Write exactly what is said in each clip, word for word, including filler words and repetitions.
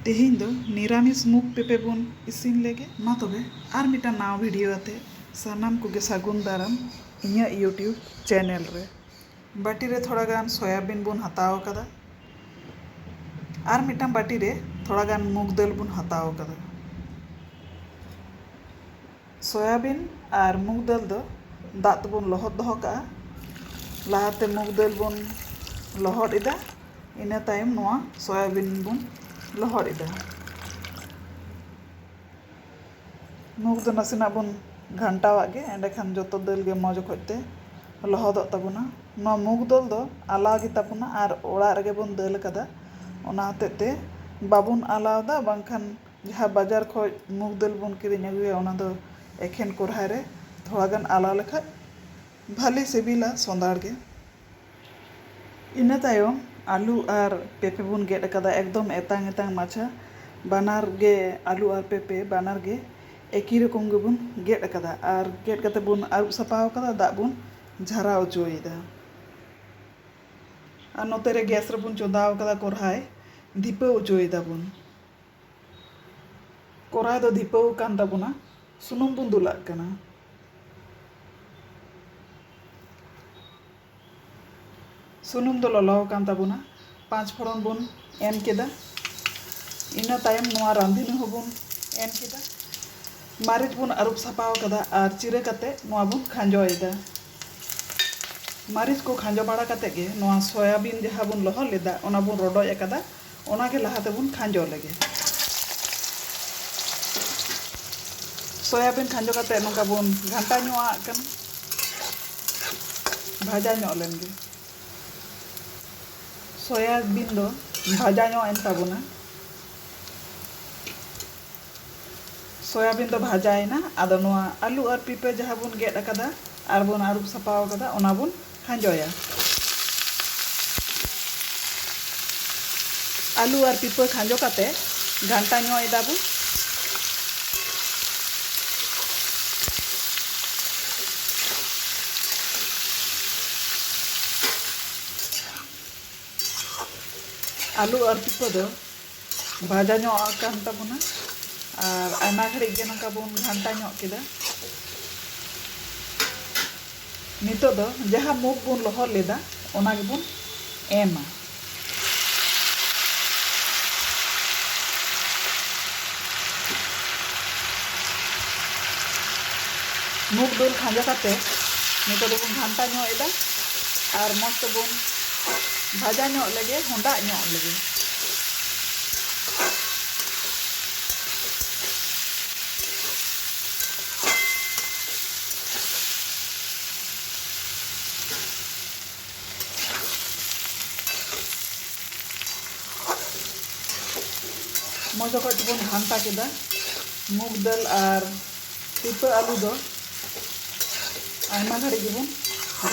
ᱛᱮᱦᱮᱧ ᱫᱚ ᱱᱤᱨᱟᱢᱤᱥ ᱢᱩᱜᱽ ᱯᱮᱯᱮ ᱵᱚᱱ ᱤᱥᱤᱱ ᱞᱮᱜᱮ᱾ ᱢᱟ ᱛᱚᱵᱮ, ᱟᱨ ᱢᱤᱫᱴᱟᱝ ᱱᱟᱣᱟ ᱵᱷᱤᱰᱤᱭᱳ ᱟᱛᱮ ᱥᱟᱱᱟᱢ ᱠᱚᱜᱮ ᱥᱟᱹᱜᱩᱱ ᱫᱟᱨᱟᱢ ᱤᱧᱟᱹᱜ YouTube ᱪᱮᱱᱮᱞ ᱨᱮ᱾ ᱵᱟᱹᱴᱤ ᱨᱮ ᱛᱷᱚᱲᱟ ᱜᱟᱱ ᱥᱚᱭᱟᱵᱤᱱ ᱵᱚᱱ ᱦᱟᱛᱟᱣ ᱟᱠᱟᱫᱟ᱾ ᱟᱨ ᱢᱤᱫᱴᱟᱝ ᱵᱟᱹᱴᱤ ᱨᱮ ᱛᱷᱚᱲᱟ ᱜᱟᱱ ᱢᱩᱜᱽ ᱫᱟᱹᱞ ᱵᱚᱱ ᱦᱟᱛᱟᱣ ᱟᱠᱟᱫᱟ᱾ ᱥᱚᱭᱟᱵᱤᱱ ᱟᱨ ᱢᱩᱜᱽ ᱫᱟᱹᱞ ᱫᱚ ᱫᱟᱜ ᱛᱮᱵᱚᱱ ᱞᱚᱦᱚᱫ ᱫᱚᱦᱚ ᱠᱟᱜᱼᱟ᱾ ᱞᱟᱦᱟᱛᱮ ᱢᱩᱜᱽ ᱫᱟᱹᱞ ᱵᱚᱱ ᱞᱚᱦᱚᱫ ᱮᱫᱟ, ᱤᱱᱟᱹ ᱛᱟᱭᱚᱢ ᱱᱚᱣᱟ ᱥᱚᱭᱟᱵᱤᱱ ᱵᱚᱱ ᱞᱚᱦᱚᱫ ᱮᱫᱟ᱾ ᱢᱩᱜᱽ ᱫᱚ ᱱᱟᱥᱮᱱᱟᱜ ᱵᱚᱱ ᱜᱷᱟᱱᱴᱟᱣᱟᱜ ᱜᱮ, ᱮᱸᱰᱮᱠᱷᱟᱱ ᱡᱚᱛᱚ ᱫᱟᱹᱞ ᱜᱮ ᱢᱚᱡᱽ ᱚᱠᱚᱡ ᱛᱮ ᱞᱚᱦᱚᱫᱚᱜ ᱛᱟᱵᱚᱱᱟ᱾ ᱱᱚᱣᱟ ᱢᱩᱜᱽ ᱫᱟᱹᱞ ᱫᱚ ᱟᱞᱟᱣ ᱜᱮ ᱛᱟᱵᱚᱱᱟ ᱟᱨ ᱚᱲᱟᱜ ᱨᱮᱜᱮ ᱵᱚᱱ ᱫᱟᱹᱞ ᱟᱠᱟᱫᱟ, ᱚᱱᱟ ᱦᱚᱛᱮᱡ ᱛᱮ ᱵᱟᱵᱚᱱ ᱟᱞᱟᱣ ᱮᱫᱟ᱾ ᱵᱟᱝᱠᱷᱟᱱ ᱡᱟᱦᱟᱸ ᱵᱟᱡᱟᱨ ᱠᱷᱚᱡ ᱢᱩᱜᱽ ᱫᱟᱹᱞ ᱵᱚᱱ ᱠᱤᱨᱤᱧ ᱟᱹᱜᱩᱭᱟ, ᱚᱱᱟ ᱫᱚ ᱮᱠᱷᱮᱱ ᱠᱚᱨᱦᱟᱭ ᱨᱮ ᱛᱷᱚᱲᱟ ᱜᱟᱱ ᱟᱞᱟᱣ ᱞᱮᱠᱷᱟᱡ ᱵᱷᱟᱞᱮ ᱥᱤᱵᱤᱞᱟ ᱥᱚᱸᱫᱷᱟᱲ ᱜᱮ᱾ ᱤᱱᱟᱹ ᱛᱟᱭᱚᱢ ᱟᱹᱞᱩ ᱟᱨ ᱯᱮᱸᱯᱮ ᱵᱚᱱ ᱜᱮᱫ ᱟᱠᱟᱫᱟ, ᱮᱠᱫᱚᱢ ᱮᱛᱟᱝ ᱮᱛᱟᱝ ᱢᱟᱪᱷᱟ᱾ ᱵᱟᱱᱟᱨ ᱜᱮ, ᱟᱹᱞᱩ ᱟᱨ ᱯᱮᱸᱯᱮ ᱵᱟᱱᱟᱨ ᱜᱮ ᱮᱠᱤ ᱨᱚᱠᱚᱢ ᱜᱮᱵᱚᱱ ᱜᱮᱫ ᱟᱠᱟᱫᱟ ᱟᱨ ᱜᱮᱫ ᱠᱟᱛᱮ ᱵᱚᱱ ᱟᱹᱨᱩᱵ ᱥᱟᱯᱷᱟ ᱟᱠᱟᱫᱟ, ᱫᱟᱜ ᱵᱚᱱ ᱡᱷᱟᱨᱟᱣ ᱚᱪᱚᱭᱮᱫᱟ᱾ ᱟᱨ ᱱᱚᱛᱮ ᱨᱮ ᱜᱮᱥ ᱨᱮᱵᱚᱱ ᱪᱚᱸᱫᱟᱣ ᱟᱠᱟᱫᱟ ᱠᱚᱨᱦᱟᱭ, ᱫᱷᱤᱯᱟᱹᱣ ᱚᱪᱚᱭᱮᱫᱟ ᱵᱚᱱ᱾ ᱠᱚᱨᱦᱟᱭ ᱫᱚ ᱫᱷᱤᱯᱟᱹᱣ ᱟᱠᱟᱱ ᱛᱟᱵᱚᱱᱟ, ᱥᱩᱱᱩᱢ ᱵᱚᱱ ᱫᱩᱞᱟᱜ ᱠᱟᱱᱟ᱾ ᱥᱩᱱᱩᱢ ᱫᱚ ᱞᱚᱞᱚ ᱟᱠᱟᱱ ᱛᱟᱵᱚᱱᱟ᱾ ᱯᱟᱸᱪ ᱯᱷᱚᱲᱚᱱ ᱵᱚᱱ ᱮᱢ ᱠᱮᱫᱟ᱾ ᱤᱱᱟᱹ ᱛᱟᱭᱚᱢ ᱱᱚᱣᱟ ᱨᱟᱸᱫᱷᱩᱱᱤ ᱦᱚᱸᱵᱚᱱ ᱮᱢ ᱠᱮᱫᱟ᱾ ᱢᱟᱹᱨᱤᱪ ᱵᱚᱱ ᱟᱹᱨᱩᱵ ᱥᱟᱯᱷᱟ ᱟᱠᱟᱫᱟ ᱟᱨ ᱪᱤᱨᱟᱹ ᱠᱟᱛᱮ ᱱᱚᱣᱟ ᱵᱚᱱ ᱠᱷᱟᱸᱡᱚᱭᱮᱫᱟ᱾ ᱢᱟᱹᱨᱤᱪ ᱠᱚ ᱠᱷᱟᱸᱡᱚ ᱵᱟᱲᱟ ᱠᱟᱛᱮ ᱜᱮ ᱱᱚᱣᱟ ᱥᱚᱭᱟᱵᱤᱱ ᱡᱟᱦᱟᱸ ᱵᱚᱱ ᱞᱚᱦᱚᱫ ᱞᱮᱫᱟ, ᱚᱱᱟ ᱵᱚᱱ ᱨᱚᱰᱚᱡ ᱟᱠᱟᱫᱟ, ᱚᱱᱟ ᱜᱮ ᱞᱟᱦᱟ ᱛᱮᱵᱚᱱ ᱠᱷᱟᱸᱡᱚ ᱞᱮᱜᱮ᱾ ᱥᱚᱭᱟᱵᱤᱱ ᱠᱷᱟᱸᱡᱚ ᱠᱟᱛᱮ ᱱᱚᱝᱠᱟ ᱵᱚᱱ ᱜᱷᱟᱱᱴᱟ ᱧᱚᱜ ᱟᱜ ᱠᱟᱱᱟ, ᱵᱷᱟᱡᱟ ᱧᱚᱜ ᱞᱮᱱ ᱜᱮ᱾ ᱥᱚᱭᱟᱵᱤᱱ ᱫᱚ ᱵᱷᱟᱡᱟ ᱧᱚᱜ ᱮᱱ ᱛᱟᱵᱚᱱᱟ᱾ ᱥᱚᱭᱟᱵᱤᱱ ᱫᱚ ᱵᱷᱟᱡᱟᱭᱮᱱᱟ᱾ ᱟᱫᱚ ᱱᱚᱣᱟ ᱟᱹᱞᱩ ᱟᱨ ᱯᱤᱯᱟᱹ ᱡᱟᱦᱟᱸ ᱵᱚᱱ ᱜᱮᱫ ᱟᱠᱟᱫᱟ ᱟᱨ ᱵᱚᱱ ᱟᱹᱨᱩᱵ ᱥᱟᱯᱷᱟ ᱟᱠᱟᱫᱟ, ᱚᱱᱟ ᱵᱚᱱ ᱠᱷᱟᱸᱡᱚᱭᱟ᱾ ᱟᱹᱞᱩ ᱟᱨ ᱯᱤᱯᱟᱹ ᱠᱷᱟᱸᱡᱚ ᱠᱟᱛᱮ ᱜᱷᱟᱱᱴᱟ ᱧᱚᱜ ᱮᱫᱟ ᱵᱚᱱ᱾ ᱟᱹᱞᱩ ᱟᱨ ᱯᱤᱯᱟᱹ ᱫᱚ ᱵᱷᱟᱡᱟ ᱧᱚᱜ ᱟᱠᱟᱱ ᱛᱟᱵᱚᱱᱟ᱾ ᱟᱨ ᱟᱭᱢᱟ ᱜᱷᱟᱹᱲᱤᱡ ᱜᱮ ᱱᱚᱝᱠᱟ ᱵᱚᱱ ᱜᱷᱟᱱᱴᱟ ᱧᱚᱜ ᱠᱮᱫᱟ᱾ ᱱᱤᱛᱚᱜ ᱫᱚ ᱡᱟᱦᱟᱸ ᱢᱩᱜᱽ ᱵᱚᱱ ᱞᱚᱦᱚᱫ ᱞᱮᱫᱟ, ᱚᱱᱟ ᱜᱮᱵᱚᱱ ᱮᱢᱟ᱾ ᱢᱩᱜᱽ ᱫᱟᱹᱞ ᱠᱷᱟᱸᱡᱚ ᱠᱟᱛᱮ ᱱᱤᱛᱚᱜ ᱫᱚᱵᱚᱱ ᱜᱷᱟᱱᱴᱟ ᱧᱚᱜ ᱮᱫᱟ ᱟᱨ ᱢᱚᱡᱽ ᱛᱮᱵᱚᱱ ᱵᱷᱟᱡᱟ ᱧᱚᱜ ᱞᱮᱜᱮ, ᱦᱚᱸᱰᱟᱜ ᱧᱚᱜ ᱞᱮᱜᱮ᱾ ᱢᱚᱡᱽ ᱚᱠᱚᱡ ᱛᱮᱵᱚᱱ ᱜᱷᱟᱱᱴᱟ ᱠᱮᱫᱟ᱾ ᱢᱩᱜᱽ ᱫᱟᱹᱞ ᱟᱨ ᱯᱤᱯᱟᱹ ᱟᱹᱞᱩ ᱫᱚ ᱟᱭᱢᱟ ᱜᱷᱟᱹᱲᱤᱡ ᱜᱮᱵᱚᱱ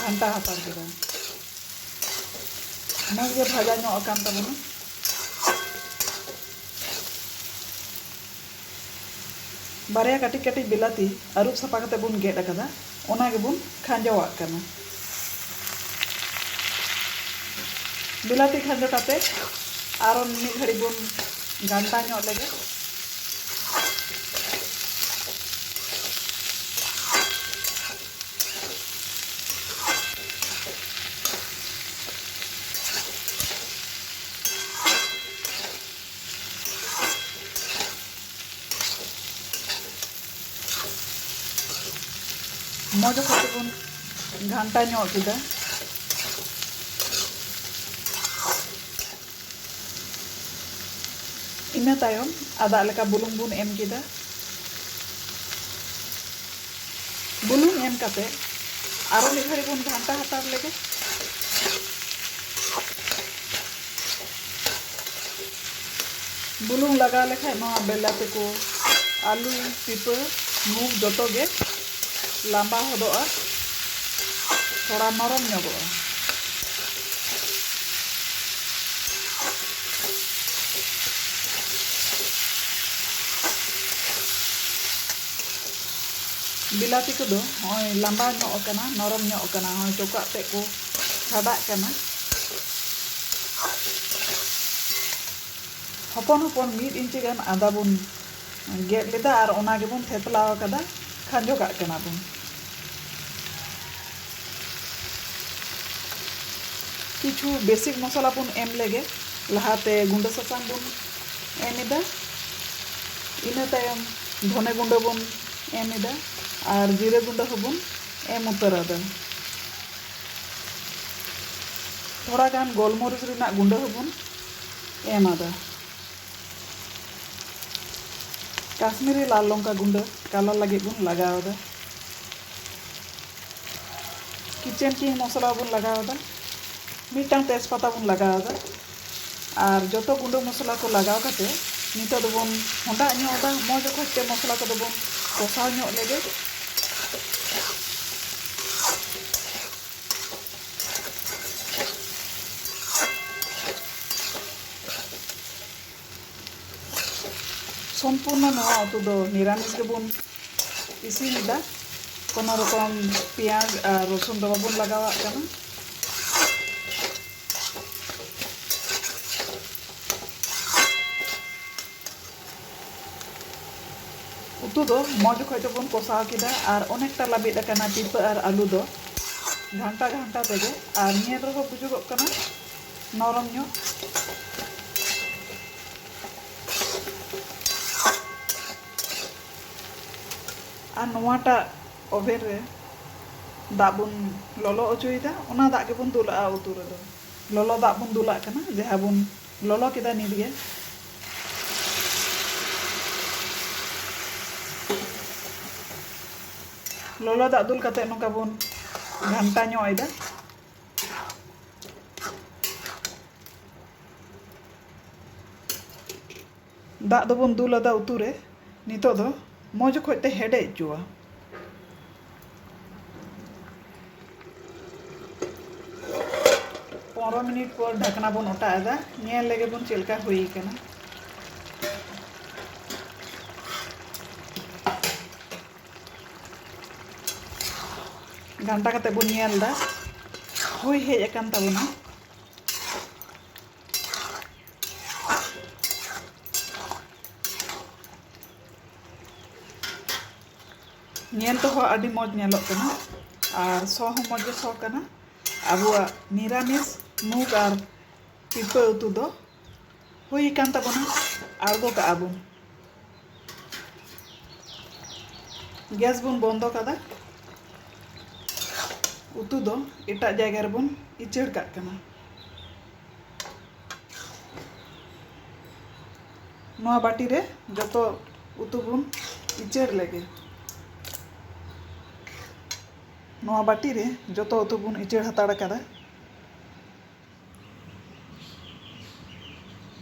ᱜᱷᱟᱱᱴᱟ ᱦᱟᱛᱟᱲ ᱠᱮᱫᱟ᱾ ᱢᱚᱡᱽ ᱜᱮ ᱵᱷᱟᱡᱟ ᱧᱚᱜ ᱟᱠᱟᱱ ᱛᱟᱵᱚᱱᱟ᱾ ᱵᱟᱨᱭᱟ ᱠᱟᱹᱴᱤᱡ ᱠᱟᱹᱴᱤᱡ ᱵᱤᱞᱟᱹᱛᱤ ᱟᱹᱨᱩᱵ ᱥᱟᱯᱷᱟ ᱠᱟᱛᱮ ᱵᱚᱱ ᱜᱮᱫ ᱟᱠᱟᱫᱟ, ᱚᱱᱟ ᱜᱮᱵᱚᱱ ᱠᱷᱟᱸᱡᱚᱣᱟᱜ ᱠᱟᱱᱟ᱾ ᱵᱤᱞᱟᱹᱛᱤ ᱠᱷᱟᱸᱡᱚ ᱠᱟᱛᱮ ᱟᱨᱚ ᱢᱤᱫ ᱜᱷᱟᱹᱲᱤᱡ ᱵᱚᱱ ᱜᱷᱟᱱᱴᱟ ᱧᱚᱜ ᱞᱮᱜᱮ᱾ ᱢᱚᱡᱽ ᱚᱠᱚᱡ ᱛᱮᱵᱚᱱ ᱜᱷᱟᱱᱴᱟ ᱧᱚᱜ ᱠᱮᱫᱟ᱾ ᱤᱱᱟᱹ ᱛᱟᱭᱚᱢ ᱟᱫᱟᱜ ᱞᱮᱠᱟ ᱵᱩᱞᱩᱝ ᱵᱚᱱ ᱮᱢ ᱠᱮᱫᱟ᱾ ᱵᱩᱞᱩᱝ ᱮᱢ ᱠᱟᱛᱮ ᱟᱨᱚ ᱢᱤᱫ ᱜᱷᱟᱹᱲᱤ ᱵᱚᱱ ᱜᱷᱟᱱᱴᱟ ᱦᱟᱛᱟᱲ ᱞᱮᱜᱮ᱾ ᱵᱩᱞᱩᱝ ᱞᱟᱜᱟᱣ ᱞᱮᱠᱷᱟᱡ ᱱᱚᱣᱟ ᱵᱮᱞᱟᱛᱤ ᱠᱚ, ᱟᱹᱞᱩ, ᱯᱤᱯᱟᱹ, ᱢᱩᱜᱽ ᱡᱚᱛᱚ ᱜᱮ ᱞᱟᱸᱵᱟ ᱦᱚᱫᱚᱜᱼᱟ, ᱛᱷᱚᱲᱟ ᱱᱚᱨᱚᱢ ᱧᱚᱜᱚᱜᱼᱟ᱾ ᱵᱤᱞᱟᱹᱛᱤ ᱠᱚᱫᱚ ᱱᱚᱜᱼᱚᱭ ᱞᱟᱸᱵᱟ ᱧᱚᱜ ᱟᱠᱟᱱᱟ, ᱱᱚᱨᱚᱢ ᱧᱚᱜ ᱟᱠᱟᱱᱟ, ᱱᱚᱜᱼᱚᱭ ᱪᱚᱠᱟᱜ ᱛᱮᱫ ᱠᱚ ᱪᱷᱟᱰᱟᱜ ᱠᱟᱱᱟ᱾ ᱦᱚᱯᱚᱱ ᱦᱚᱯᱚᱱ ᱢᱤᱫ ᱤᱧᱪᱤ ᱜᱟᱱ ᱟᱫᱟ ᱵᱚᱱ ᱜᱮᱫ ᱞᱮᱫᱟ ᱟᱨ ᱚᱱᱟ ᱜᱮᱵᱚᱱ ᱛᱷᱮᱛᱞᱟᱣ ᱟᱠᱟᱫᱟ, ᱠᱷᱟᱸᱡᱚ ᱠᱟᱜ ᱠᱟᱱᱟ ᱵᱚᱱ᱾ ᱠᱤᱪᱷᱩ ᱵᱮᱥᱤᱠ ᱢᱚᱥᱞᱟ ᱵᱚᱱ ᱮᱢ ᱞᱮᱜᱮ, ᱞᱟᱦᱟᱛᱮ ᱜᱩᱸᱰᱟᱹ ᱥᱟᱥᱟᱝ ᱵᱚᱱ ᱮᱢ ᱮᱫᱟ, ᱤᱱᱟᱹ ᱛᱟᱭᱚᱢ ᱫᱷᱚᱱᱮ ᱜᱩᱸᱰᱟᱹ ᱵᱚᱱ ᱮᱢ ᱮᱫᱟ ᱟᱨ ᱡᱤᱨᱟᱹ ᱜᱩᱸᱰᱟᱹ ᱦᱚᱸᱵᱚᱱ ᱮᱢ ᱩᱛᱟᱹᱨ ᱟᱫᱟ᱾ ᱛᱷᱚᱲᱟ ᱜᱟᱱ ᱜᱳᱞᱢᱚᱨᱤᱪ ᱨᱮᱱᱟᱜ ᱜᱩᱸᱰᱟᱹ ᱦᱚᱸᱵᱚᱱ ᱮᱢ ᱟᱫᱟ᱾ ᱠᱟᱥᱢᱤᱨᱤ ᱞᱟᱞ ᱞᱚᱝᱠᱟ ᱜᱩᱸᱰᱟᱹ ᱠᱟᱞᱟᱨ ᱞᱟᱹᱜᱤᱫ ᱵᱚᱱ ᱞᱟᱜᱟᱣ ᱮᱫᱟ᱾ ᱠᱤᱪᱮᱱ ᱠᱤᱝ ᱢᱚᱥᱞᱟ ᱵᱚᱱ ᱞᱟᱜᱟᱣ ᱮᱫᱟ, ᱢᱤᱫᱴᱟᱝ ᱛᱮᱡᱽᱯᱟᱛᱟ ᱵᱚᱱ ᱞᱟᱜᱟᱣ ᱮᱫᱟ᱾ ᱟᱨ ᱡᱚᱛᱚ ᱜᱩᱸᱰᱟᱹ ᱢᱚᱥᱞᱟ ᱠᱚ ᱞᱟᱜᱟᱣ ᱠᱟᱛᱮ ᱱᱤᱛᱚᱜ ᱫᱚᱵᱚᱱ ᱦᱚᱸᱰᱟᱜ ᱧᱚᱜ ᱮᱫᱟ᱾ ᱢᱚᱡᱽ ᱚᱠᱚᱡ ᱛᱮ ᱢᱚᱥᱞᱟ ᱠᱚᱫᱚ ᱵᱚᱱ ᱠᱚᱥᱟᱣ ᱧᱚᱜ ᱞᱮᱜᱮ᱾ ᱥᱚᱢᱯᱩᱨᱱᱚ ᱱᱚᱣᱟ ᱩᱛᱩ ᱫᱚ ᱱᱤᱨᱟᱢᱤᱥ ᱜᱮᱵᱚᱱ ᱤᱥᱤᱱ ᱮᱫᱟ᱾ ᱠᱳᱱᱳ ᱨᱚᱠᱚᱢ ᱯᱮᱸᱭᱟᱡᱽ ᱟᱨ ᱨᱚᱥᱩᱱ ᱫᱚ ᱵᱟᱵᱚᱱ ᱞᱟᱜᱟᱣᱟᱜ ᱠᱟᱱᱟ᱾ ᱩᱛᱩ ᱫᱚ ᱢᱚᱡᱽ ᱚᱠᱚᱡ ᱛᱮᱵᱚᱱ ᱠᱚᱥᱟᱣ ᱠᱮᱫᱟ ᱟᱨ ᱚᱱᱮᱠᱴᱟ ᱞᱟᱹᱵᱤᱫ ᱟᱠᱟᱱᱟ ᱯᱤᱯᱟᱹ ᱟᱨ ᱟᱹᱞᱩ ᱫᱚ᱾ ᱜᱷᱟᱱᱴᱟ ᱜᱷᱟᱱᱴᱟ ᱛᱮᱜᱮ, ᱟᱨ ᱧᱮᱞ ᱨᱮᱦᱚᱸ ᱵᱩᱡᱩᱜᱚᱜ ᱠᱟᱱᱟ ᱱᱚᱨᱚᱢ ᱧᱚᱜ᱾ ᱟᱨ ᱱᱚᱣᱟᱴᱟᱜ ᱳᱵᱷᱮᱱ ᱨᱮ ᱫᱟᱜ ᱵᱚᱱ ᱞᱚᱞᱚ ᱚᱪᱚᱭᱮᱫᱟ, ᱚᱱᱟ ᱫᱟᱜ ᱜᱮᱵᱚᱱ ᱫᱩᱞᱟᱜᱼᱟ ᱩᱛᱩ ᱨᱮᱫᱚ᱾ ᱞᱚᱞᱚ ᱫᱟᱜ ᱵᱚᱱ ᱫᱩᱞᱟᱜ ᱠᱟᱱᱟ, ᱡᱟᱦᱟᱸ ᱵᱚᱱ ᱞᱚᱞᱚ ᱠᱮᱫᱟ ᱱᱤᱛ ᱜᱮ᱾ ᱞᱚᱞᱚ ᱫᱟᱜ ᱫᱩᱞ ᱠᱟᱛᱮ ᱱᱚᱝᱠᱟ ᱵᱚᱱ ᱜᱷᱟᱱᱴᱟ ᱧᱚᱜ ᱮᱫᱟ᱾ ᱫᱟᱜ ᱫᱚᱵᱚᱱ ᱫᱩᱞ ᱟᱫᱟ ᱩᱛᱩ ᱨᱮ᱾ ᱱᱤᱛᱚᱜ ᱫᱚ ᱢᱚᱡᱽ ᱚᱠᱚᱡ ᱛᱮ ᱦᱮᱰᱮᱡ ᱦᱚᱪᱚᱣᱟ᱾ ᱯᱚᱱᱨᱚ ᱢᱤᱱᱤᱴ ᱯᱚᱨ ᱰᱷᱟᱠᱱᱟ ᱵᱚᱱ ᱚᱴᱟᱜ ᱮᱫᱟ᱾ ᱧᱮᱞ ᱞᱮᱜᱮ ᱵᱚᱱ ᱪᱮᱫ ᱞᱮᱠᱟ ᱦᱩᱭ ᱟᱠᱟᱱᱟ᱾ ᱜᱷᱟᱱᱴᱟ ᱠᱟᱛᱮ ᱵᱚᱱ ᱧᱮᱞ ᱮᱫᱟ, ᱦᱩᱭ ᱦᱮᱡ ᱟᱠᱟᱱ ᱛᱟᱵᱚᱱᱟ᱾ ᱧᱮᱞ ᱛᱮᱦᱚᱸ ᱟᱹᱰᱤ ᱢᱚᱡᱽ ᱧᱮᱞᱚᱜ ᱠᱟᱱᱟ ᱟᱨ ᱥᱚ ᱦᱚᱸ ᱢᱚᱡᱽ ᱜᱮ ᱥᱚ ᱠᱟᱱᱟ᱾ ᱟᱵᱚᱣᱟᱜ ᱱᱤᱨᱟᱢᱤᱥ ᱢᱩᱜᱽ ᱟᱨ ᱯᱤᱯᱟᱹ ᱩᱛᱩ ᱫᱚ ᱦᱩᱭ ᱟᱠᱟᱱ ᱛᱟᱵᱚᱱᱟ᱾ ᱟᱬᱜᱚ ᱠᱟᱜᱼᱟ ᱵᱚᱱ᱾ ᱜᱮᱥ ᱵᱚᱱ ᱵᱚᱱᱫᱚ ᱠᱟᱫᱟ᱾ ᱩᱛᱩ ᱫᱚ ᱮᱴᱟᱜ ᱡᱟᱭᱜᱟ ᱨᱮᱵᱚᱱ ᱤᱪᱟᱹᱲ ᱠᱟᱜ ᱠᱟᱱᱟ᱾ ᱱᱚᱣᱟ ᱵᱟᱹᱴᱤ ᱨᱮ ᱡᱚᱛᱚ ᱩᱛᱩ ᱵᱚᱱ ᱤᱪᱟᱹᱲ ᱞᱮᱜᱮ᱾ ᱱᱚᱣᱟ ᱵᱟᱹᱴᱤ ᱨᱮ ᱡᱚᱛᱚ ᱩᱛᱩ ᱵᱚᱱ ᱤᱪᱟᱹᱲ ᱦᱟᱛᱟᱲ ᱠᱟᱫᱟ᱾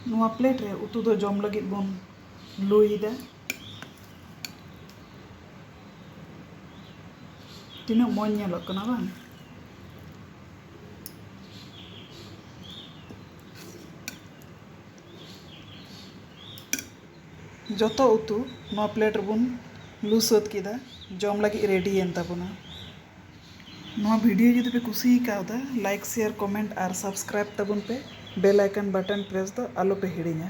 ᱱᱚᱣᱟ ᱯᱞᱮᱴ ᱨᱮ ᱩᱛᱩ ᱫᱚ ᱡᱚᱢ ᱞᱟᱹᱜᱤᱫ ᱵᱚᱱ ᱞᱩᱭᱮᱫᱟ᱾ ᱛᱤᱱᱟᱹᱜ ᱢᱚᱡᱽ ᱧᱮᱞᱚᱜ ᱠᱟᱱᱟ ᱵᱟᱝ? ᱡᱚᱛᱚ ᱩᱛᱩ ᱱᱚᱣᱟ ᱯᱞᱮᱴ ᱨᱮᱵᱚᱱ ᱞᱩ ᱥᱟᱹᱛ ᱠᱮᱫᱟ᱾ ᱡᱚᱢ ᱞᱟᱹᱜᱤᱫ ᱨᱮᱰᱤᱭᱮᱱ ᱛᱟᱵᱚᱱᱟ᱾ ᱱᱚᱣᱟ ᱵᱷᱤᱰᱤᱭᱳ ᱡᱩᱫᱤ ᱯᱮ ᱠᱩᱥᱤ ᱠᱟᱣᱫᱟ, ᱞᱟᱭᱤᱠ, ᱥᱮᱭᱟᱨ, ᱠᱚᱢᱮᱱᱴ ᱟᱨ ᱥᱟᱵᱥᱠᱨᱟᱭᱤᱵ ᱛᱟᱵᱚᱱ ᱯᱮ᱾ ᱵᱮᱞ ᱟᱭᱠᱚᱱ ᱵᱟᱴᱚᱱ ᱯᱨᱮᱥ ᱫᱚ ᱟᱞᱚ ᱯᱮ ᱦᱤᱲᱤᱧᱟ᱾